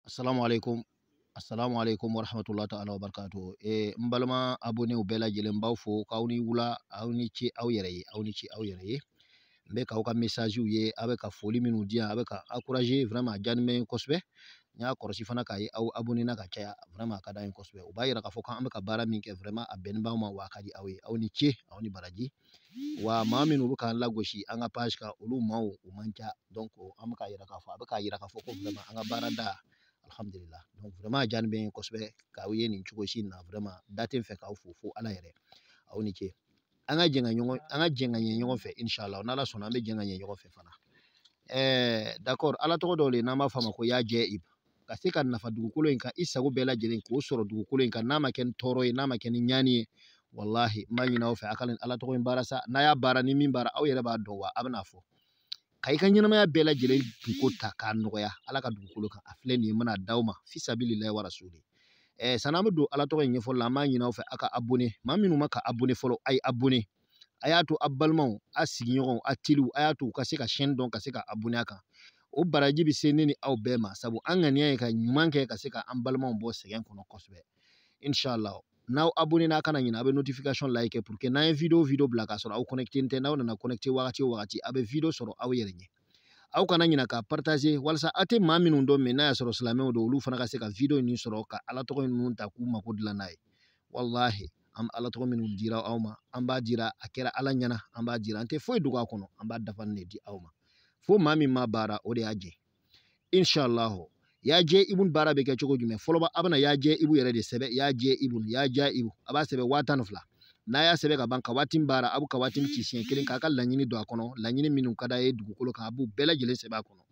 Assalamu alaikum. Assalamu alaikum wa rahmatullahi ta'ala wa barakatuh. N balima abonnéw bɛɛ lajɛlen, n b'aw fo k'aw ni wula, aw ni ce aw yɛrɛ ye, aw ni ce aw yɛrɛ ye. N bɛ k'aw ka message ye, aw bɛ ka foli minnu di yan, aw bɛ ka encourager, vraiment a diyalen bɛ n ye kosɛbɛ. N y'a kɔlɔsi fana k'a ye aw abonné na ka caya, vraiment a ka d'an ye kosɛbɛ. O b'a yira k'a fɔ k'an bɛ ka baara min kɛ, vraiment a bɛnnen b'aw ma, wa a ka di aw ye. Aw ni ce, aw ni baraji. Wa maa minnu bɛ k'an lagosi an ka page kan, olu maaw u man ca. Donc an bɛ k'a yira k'a fɔ, a bɛ k'a yira k'a fɔ ko vraiment an ka baara da, alhamdulillah. Donc vraiment a diyalen bɛ n ye kosɛbɛ k'aw ye nin cogo si in na, vraiment da tɛ n fɛ k'aw fo fo Ala yɛrɛ. Aw ni ce. An ka jɛ ka ɲɔgɔn, an ka jɛ ka ɲɛ ɲɔgɔn fɛ, inshallah. N'Ala sɔnna, an bɛ jɛ ka ɲɛ ɲɔgɔn fɛ fana. D'accord, Ala tɔgɔ dɔw le n'an b'a fɔ a ma ko ya jɛ ka se ka nafa dugukolo in kan, i sago bɛɛ lajɛlen k'o sɔrɔ dugukolo in kan, n'a ma kɛ ni tɔɔrɔ ye, n'a ma kɛ ni ɲani ye. Wallahi n b'a ɲini aw fɛ, a ka Ala tɔgɔ in baara sa. N'a y'a baara, ni min baara, aw yɛrɛ b'a dɔn, wa a bɛna fɔ ka i ka ɲɛnamaya bɛɛ lajɛlen kunko ta k'a nɔgɔya Ala ka dugukolo kan. A filɛ nin ye, n bɛna d'aw ma fisabililahi wa rasuli. Sanni an bɛ don Ala tɔgɔ in ɲɛfɔli la, an b'a ɲini aw fɛ a ka abonné. Maa minnu ma ka abonné fɔlɔ, a ye abonné. A y'a to a balimaw, a sigiɲɔgɔnw, a teriw, a y'a to u ka se ka chaîne dɔn, ka se ka abonné a kan. O baraji bɛ se ne ni aw bɛɛ ma, sabu an ŋaniya ye ka ɲuman kɛ, ka se ka an balimaw bɔ sɛgɛn kɔnɔ kosɛbɛ. Inshallah, n'aw abonné n'a kana ɲinɛ, a bɛ notification like pour que n'an ye vidéo bila k'a sɔrɔ aw connecté tɛ, n'aw nana connecté wagati o wagati, a bɛ vidéo sɔrɔ aw yɛrɛ ɲɛ. Aw kana ɲinɛ ka partager walasa aw tɛ maa minnu dɔn, mais n'a y'a sɔrɔ silamɛw don, olu fana ka se ka vidéo ninnu sɔrɔ ka Ala tɔgɔ ninnu ta k'u mako dilan n'a ye. Wallahi, an Ala tɔgɔ minnu dira aw ma, an b'a dira, a kɛra Ala ɲɛna, an b'a dira, an tɛ foyi dogo a kɔnɔ, an b'a dafa de di aw ma. Fo maa min ma baara, o de y'a jɛ. Inshallah, ya jɛ ibun baara bɛ kɛ cogo jumɛn? Fɔlɔ a bɛna ya jɛ ibu yɛrɛ de sɛbɛn, ya jɛ ibun, ya ja ibu, a b'a sɛbɛn 12,000. N'a y'a sɛbɛn ka ban, ka waati baara, a bɛ ka waati ci siɲɛ kelen k'a ka laɲini don a kɔnɔ, laɲini minnu ka d'a ye dugukolo kan, a b'u bɛɛ lajɛlen sɛbɛn a kɔnɔ.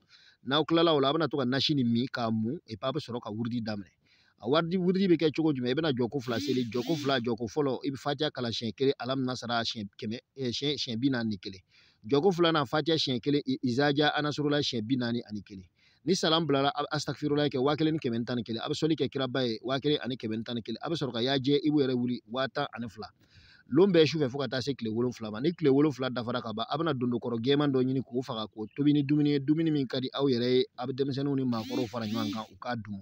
N'aw tilala o la, a bɛna to ka nasi nin min k'a mun, et puis a bɛ sɔrɔ ka wurudi daminɛ. A wurudi bɛ kɛ cogo jumɛn? I bɛna jɔko fila seli, jɔko fila, jɔko fɔlɔ i bɛ fatiya kalan siɲɛ kelen, alam nasara siɲɛ kɛmɛ, siɲɛ 41. Jɔko filanan, fatiya siɲɛ kelen, izaja anasurula siɲɛ 41. Ni salam bilara, a bɛ astakfirula kɛ 1111, a bɛ sɔli kɛ kiraba ye 1111, a bɛ sɔrɔ ka yajɛ i b'u yɛrɛ wuli 12,000. Lon bɛɛ sufɛ fo ka taa se tile 7 ma. Ni tile 7 dafara ka ban, a bɛna dondokɔrɔ gɛman dɔ ɲini k'o faga, k'o tobi ni dumuni ye, dumuni min ka di aw yɛrɛ ye. A bɛ denmisɛnninw ni maakɔrɔw fara ɲɔgɔn kan u k'a dun.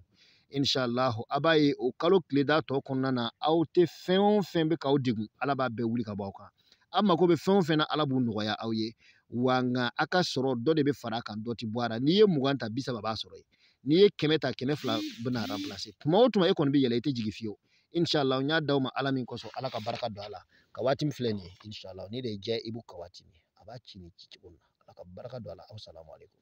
Inshallah, a b'a ye o kalo tile da tɔ kɔnɔna na, aw tɛ fɛn o fɛn bɛ k'aw degun, Ala b'a bɛɛ wuli ka bɔ aw kan. Aw mako bɛ fɛn o fɛn na, Ala b'u nɔgɔya aw ye. Wa nka a ka sɔrɔ dɔ de bɛ fara a kan, dɔ tɛ bɔ a la. N'i ye 20 ta, 30 b'a sɔrɔ yen. N'i ye 100 ta, 200 bɛna remplacer. Tuma o tuma e kɔni bɛ yɛlɛ, i tɛ jigin fiyewu. Inshallah, n y'a d'aw ma Ala min kosɔn, Ala ka barika don a la. Ka waati min filɛ nin ye, inshallah, ni de ye jɛ i b'u ka waati min, a b'a ci ni ci cogo min na, Ala ka barika don a la. Aw salamu aleykum.